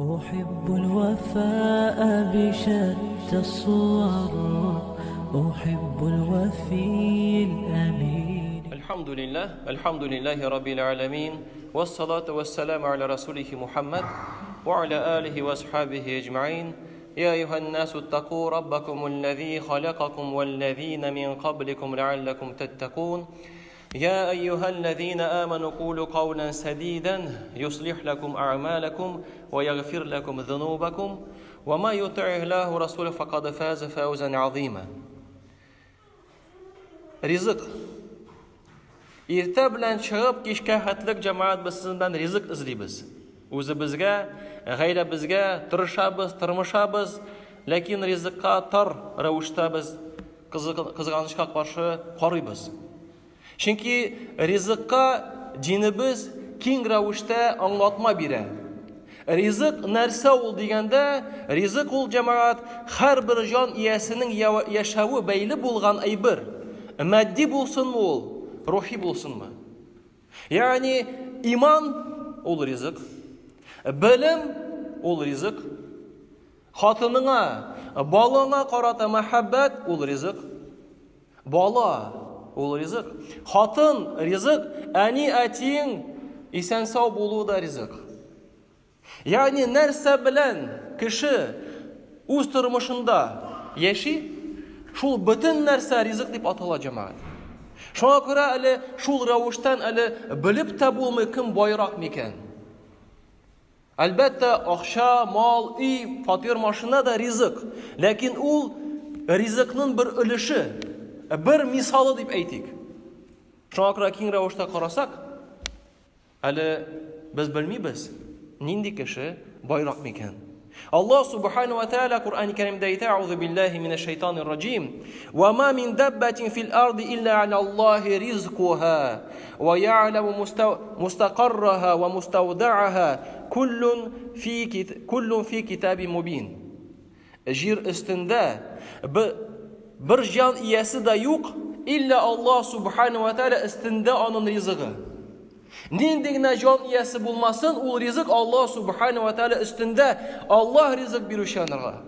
أحب الوفاء بشتى الصور، أحب الوفي الأمين. الحمد لله، الحمد لله رب العالمين، والصلاة والسلام على رسوله محمد وعلى آله وأصحابه أجمعين. يا أيها الناس اتقوا ربكم الذي خلقكم والذين من قبلكم لعلكم تتقون. يا أيها الذين آمنوا قولوا قولا سديدا يصلح لكم أعمالكم ويغفر لكم ذنوبكم وما يطع الله ورسوله فقد فاز فوزا عظيما. Ризык. Иртә белән чыгып, кичкә хәтлек җәмәгать без сезнең белән ризык эзлибез. Үзебезгә, гаиләбезгә тырышабыз, тырмышабыз, ләкин ризыкка тар рәвештә без кызганычка каршы карыйбыз. Чөнки ризыкка динебез киң рәвештә аңлатма бирә. Ризык нәрсә ул дигәндә, ризык ул җәмәгать һәрбер җан иясенең яшәве бәйле булган әйбер. Матди булсынмы ул, рухи булсынмы? Ягъни иман ул ризык, белем ул ризык, хатыныңа, балаңа карата мәхәббәт ул ризык. Бала ул ризык. Хатын ризык, әни әтиең исән-сау булуы да ризык. Ягъни нәрсә белән кеше үз тормышында яши, шул бөтен нәрсә ризык дип атала җәмәгать. Шуңа күрә әле шул рәвештән әле белеп тә булмый кем байрак микән. Әлбәттә, акча, мал, өй, фатир, машина да ризык. Ләкин ул ризыкның бер өлеше, бер мисалы дип әйтик. Шуңа күрә киң рәвештә карасак, әле без белмибез, нинди кеше байрак микән. Аллаһ субхану ва тааля Куръан Кәримдә әйтә: "Аузу биллаһи минәш шайтанир раҗим. Ва ма мин даббатин фил арди илля алаллаһи ризкуха ва я'ламу мустақарраха ва мустаудааха куллун фи куллун фи китабин мубин." Җир өстендә бер җан иясе дә юк, илля Аллаһ субхану ва тааля өстендә аның ризыгы. Нинди генә җан иясе булмасын, ул ризык Аллаһ субхану ва тааля өстендә, Аллаһ ризык бирүче анарга.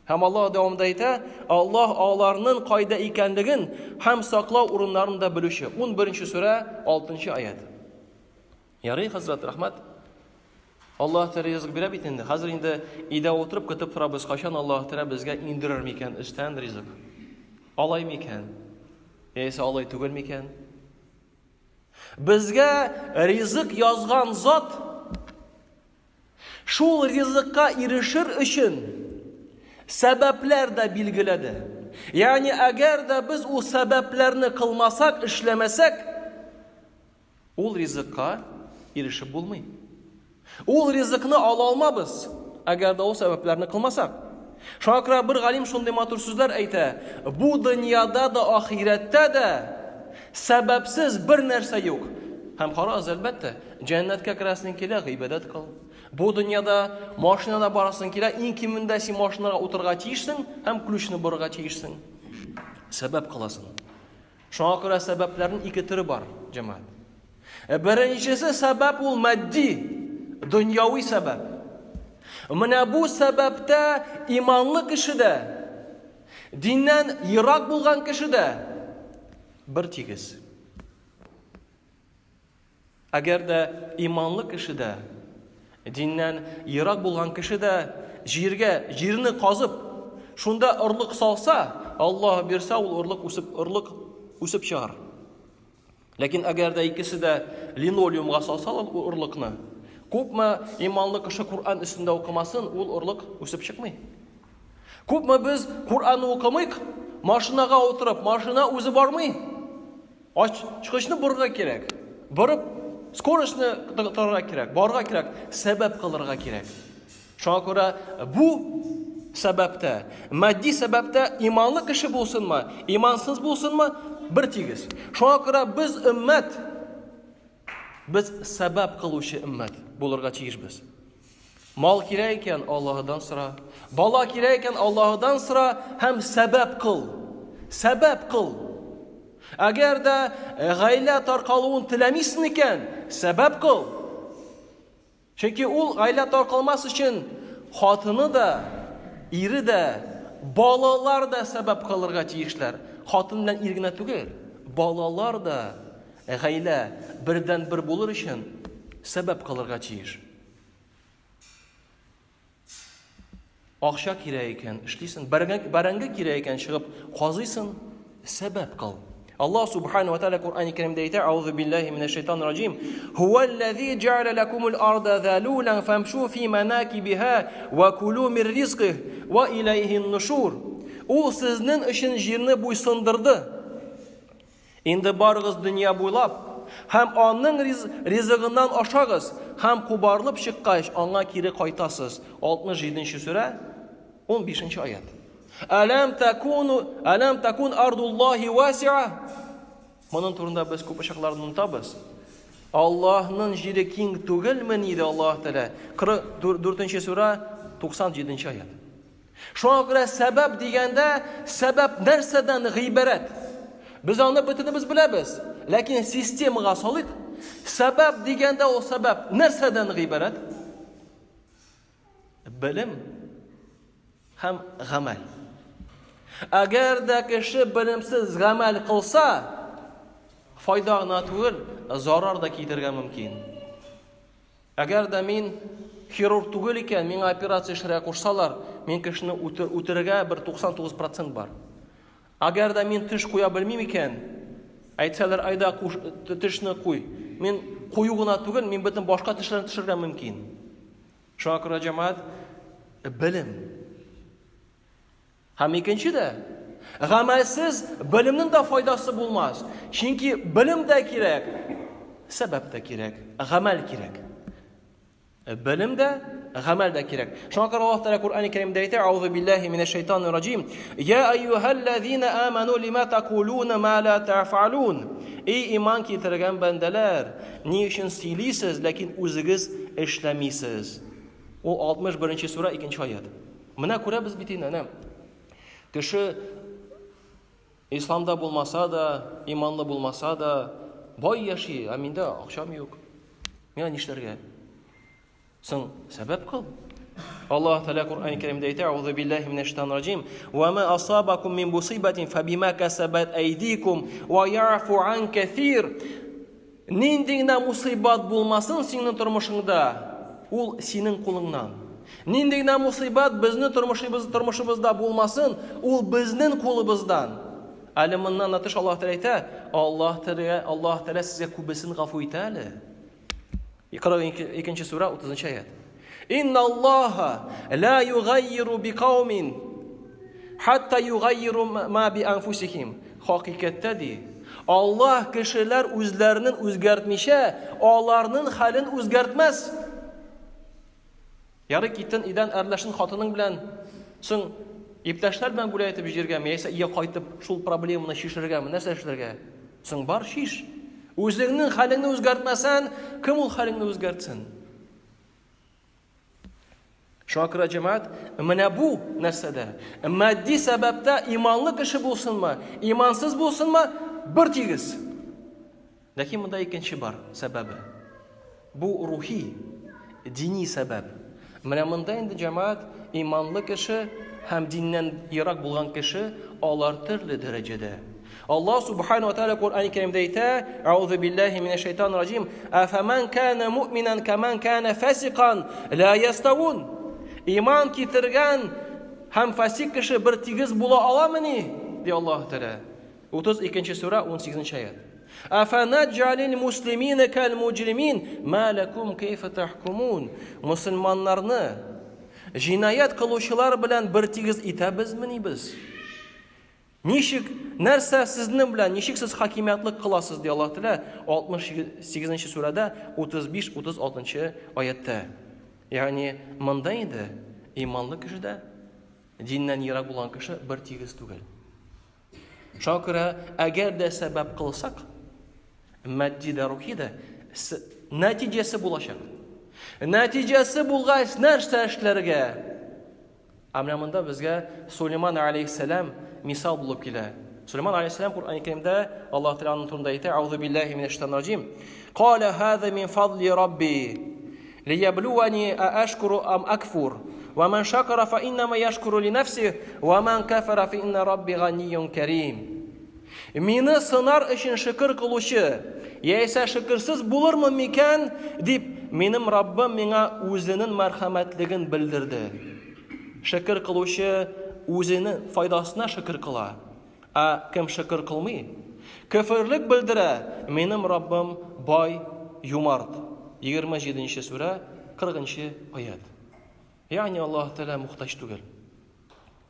Һәм Аллаһ дәвамда әйтә, Аллаһ аларның кайда икәнлеген һәм саклау урыннарын да белүче. 11 сүрә, 6 аят. Ярый, хәзрәт, рәхмәт. Аллаһ Тәгалә ризык бирә бит инде. Хәзер инде өйдә утырып көтеп торабыз, кайчан Аллаһ Тәгалә безгә индерер микән өстән ризык? Алай микән? Яисә алай түгел микән? Безгә ризык язган зат шул ризыкка ирешер өчен сәбәпләр дә билгеләде. Ягъни әгәр дә без ул сәбәпләрне кылмасак, эшләмәсәк, ул ризыкка ирешеп булмый. Ул ризыкны ала алмабыз, әгәр дә ул сәбәпләрне кылмасак. Шуңа күрә бер галим шундый матур сүзләр әйтә: бу дөньяда да, ахирәттә дә сәбәпсез бер нәрсә юк. Һәм карагыз, әлбәттә, җәннәткә керәсең килә, гыйбадәт кыл. Бу дөньяда машинада барасың килә, иң кимендә син машинага утырырга тиешсең һәм ключны борырга тиешсең. Сәбәп кыласың. Шуңа күрә сәбәпләрнең ике төре бар, җәмәгать. Ә беренчесе сәбәп ул матди, дөньяви сәбәп. Менә бу сәбәптә иманлы кеше дә, диннән ерак булган кеше дә бер тигез. Әгәр дә иманлы кеше дә, диннән ерак булган кеше дә җиргә, җирне казып, шунда орлык салса, Аллаһ бирсә, ул орлык үсеп, орлык үсеп чыгар. Ләкин әгәр дә икесе дә линолеумга салса ул орлыкны, күпме иманлы кеше Коръән өстендә укымасын, ул орлык үсеп чыкмый. Күпме без Коръән укымыйк, машинага утырып, машина үзе бармый. Ачкычны борырга кирәк. Борып, скоростьны торырга кирәк, барырга кирәк, сәбәп кылырга кирәк. Шуңа күрә бу сәбәптә, матди сәбәптә иманлы кеше булсынмы, имансыз булсынмы, бер тигез. Шуңа күрә без өммәт, без сәбәп кылучы өммәт булырга тиешбез. Мал кирәк икән, Аллаһыдан сора. Бала кирәк икән, Аллаһыдан сора һәм сәбәп кыл. Сәбәп кыл. Әгәр дә гаилә таркалуын теләмисең икән, сәбәп кыл. Чөнки ул гаилә таркалмас өчен хатыны да, ире дә, балалар да сәбәп кылырга тиешләр. Хатын белән ир генә түгел, балалар да гаилә бердән-бер булыр өчен сәбәп кылырга тиеш. Акча кирәк икән, эшлисең. Бәрәңге, кирәк икән, чыгып казыйсың, сәбәп кыл. Аллаһ субхану ва тааля Куръан Кәримдә әйтә: "Аузу биллаһи минәш шайтанир раҗим. Хуаллази җа'аля лакумул арда залулан фамшу фи манакибиха ва кулу мин ризких ва илайһин нушур." Ул сезнең өчен җирне буйсындырды. Инде барыгыз дөнья буйлап һәм аның ризыгыннан ашагыз һәм кубарылып чыккач аңа кире кайтасыз. 67 нче сүрә, 15 нче аят. Әләм такуну, әләм такун ардуллаһи васиа. Моның турында без күп очракларда онытабыз. Аллаһның җире киң түгелмени, диде Аллаһ Тәгалә. 44 нче сүрә, 97 нче аят. Шуңа күрә сәбәп дигәндә, сәбәп нәрсәдән гыйбарәт? Без аны бөтенебез беләбез, ләкин системага салыйк. Сәбәп дигәндә ул сәбәп нәрсәдән гыйбарәт? Белем һәм гамәл. Әгәр дә кеше белемсез гамәл кылса, файда гына түгел, зарар да китерергә мөмкин. Әгәр дә мин хирург түгел икән, миңа операция эшләргә кушсалар, мин кешене үтерергә бер 99 процент бар. Әгәр дә мин теш куя белмим икән, әйтсәләр, айда куш, тешне куй. Мин кую гына түгел, мин бөтен башка тешләрне төшерергә мөмкин. Шуңа күрә җәмәгать белем. Һәм икенче дә, гамәлсез белемнең дә файдасы булмас. Чөнки белем дә кирәк, сәбәп тә кирәк, гамәл кирәк. Белем дә, гамәл дә кирәк. Шуңа күрә Аллаһ Тәгалә Коръән Кәримдә әйтә: "Аузу биллаһи минәш шайтанир раҗим. Я әйюһәлләзина аману лима такулуна ма ла тафалун." Эй иман китергән бәндәләр, ни өчен сөйлисез, ләкин үзегез эшләмисез? Ул 61 сүрә 2 аят. Менә күрәбез бит инде, әнә. Кеше исламда булмаса да, иманлы булмаса да, бай яши, ә миндә акчам юк. Миңа нишләргә? Соң сәбәп кыл. Аллаһ Тәгалә Коръән Кәримдә әйтә: "Аузу биллаһи минәш шайтанир раҗим. Ва ма асабакум мин мусибатин фабима касабат айдикум ва яфу ан кәсир." Нинди генә мусыйбат булмасын синең тормышыңда, ул синең кулыңнан. Нинди генә мусыйбат безнең тормышыбыз, тормышыбызда булмасын, ул безнең кулыбыздан. Әле моннан да тыш Аллаһ Тәгалә әйтә, Аллаһ Тәгалә, Аллаһ Тәгалә сезгә күбесен гафу итә әле. 42 сүрә 30 аят. Инна Аллаһа ла югайиру бикаумин хатта югайиру ма би анфусихим. Хакыйкатьтә ди, Аллаһ кешеләр үзләренең үзгәртмичә, аларның хәлен үзгәртмәс. Ярый киттен өйдән әрләшен хатының белән, соң иптәшләр белән гулять итеп җиргәме, яисә өйгә кайтып шул проблеманы чишергәме, нәрсә эшләргә? Соң бар чиш. Үзеңнең хәлеңне үзгәртмәсән, кем ул хәлеңне үзгәртсен? Шуңа күрә җәмәгать, менә бу нәрсәдә, матди сәбәптә иманлы кеше булсынмы, имансыз булсынмы, бер тигез. Ләкин монда икенче бар сәбәбе. Бу рухи, дини сәбәп. Менә монда инде җәмәгать иманлы кеше һәм диннән ерак булган кеше, алар төрле дәрәҗәдә. Аллаһ субхану ва тааля Коръән Кәримдә әйтә: "Аузу биллаһи минәш шайтанир раҗим. Афаман кана муъминан каман кана фасикан ла яставун." Иман китергән һәм фасик кеше бер тигез була аламыни? ди Аллаһ Тәгалә. 32 сүрә 18 аят. Афанаджалил муслимина кал муҗримин ма лакум кайфа тахкумун. Мусульманнарны җинаять кылучылар белән бер тигез итәбезмени без? Ничек, нәрсә сезнең белән, ничек сез хакимиятлек кыласыз, ди Аллаһ Тәгалә 68 сүрәдә 35-36 аяттә. Ягъни монда инде иманлы кеше дә, диннән ерак булган кеше бер тигез түгел. Шуңа күрә, әгәр дә сәбәп кылсак, матди дә, рухи да, нәтиҗәсе булачак. Нәтиҗәсе булгач, нәрсә эшләргә? Ә менә монда безгә Сулейман алейхиссәлам мисал булып килә. Сулейман алейхиссәлам Коръән Кәримдә Аллаһ Тәгалә аның турында әйтә: "Аузу биллаһи минәш шайтанир раҗим. Кала хаза мин фадли рабби. Лияблуани а ашкуру ам акфур. Ва ман шакара фа иннама яшкуру ли нафсих, ва ман кафара фа инна рабби ганиюн карим. Мине сынар өчен шөкер кылучы, яисә шөкерсез булырмын микән, дип, минем Раббым миңа үзенең мәрхәмәтлеген белдерде. Шөкер кылучы үзенең файдасына шөкер кыла. Ә кем шөкер кылмый, көферлек белдерә, минем Раббым бай, юмарт. 27 нче сүрә, 40 нчы аять. Ягъни Аллаһ Тәгалә мохтаҗ түгел.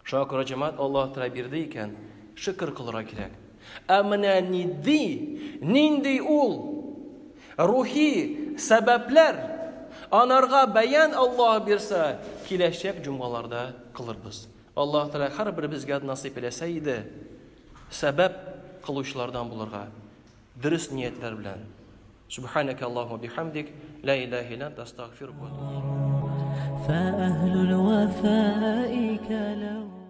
Шуңа күрә җәмәгать Аллаһ Тәгалә бирде икән, шөкер кылырга кирәк. Ә менә нинди, нинди ул рухи сәбәпләр анарга бәян Аллаһ бирсә, киләчәк җомгаларда кылырбыз. Аллаһ Тәгалә һәрберебезгә насыйп иләсә иде, сәбәп кылучылардан булырга, дөрес ниятләр белән. Субханaka Аллаһумма бихамдик, ла илаһа илля анта, астагфирука ва атубу. فأهل الوفاء كلو